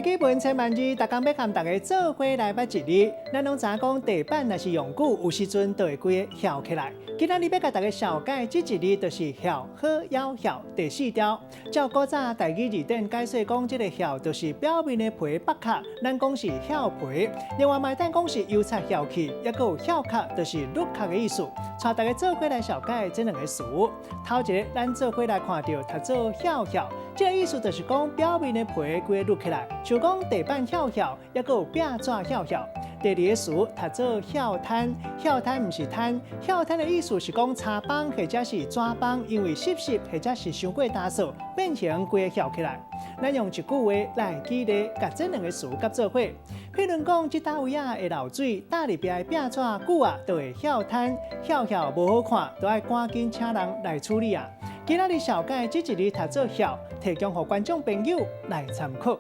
語文千萬字，逐工欲佮大家做伙來捌一字。咱攏知影講地板若是用久，有時陣就會規个翹起來。今仔日欲共大家紹介這一字，就是翹，呵枵翹第四調。照古早台語字典解說講，這个翹就是表面的皮剝殼，咱講是翹皮。另外嘛會當講是油漆翹去，抑閣有翹殼，就是甩殼的意思。帶大家做伙來紹介這兩个詞。頭一个，咱做伙來看著讀做翹翹，這个意思就是講表面的皮規个甩起來，像講地板翹翹，抑閣有壁紙翹翹。第二个詞讀做翹攤，翹攤毋是攤，翹攤的意思是講柴枋或者是紙枋，因為濕濕或者是傷過焦燥，變成規个翹起來。咱用一句話來舉例，共這兩个詞結做伙。譬如講，這搭位仔會漏水，搭入邊的壁紙久啊，就會翹攤，翹翹無好看，都愛趕緊請人來處理啊。今仔日紹介這一字讀做翹，提供予觀眾朋友來參考。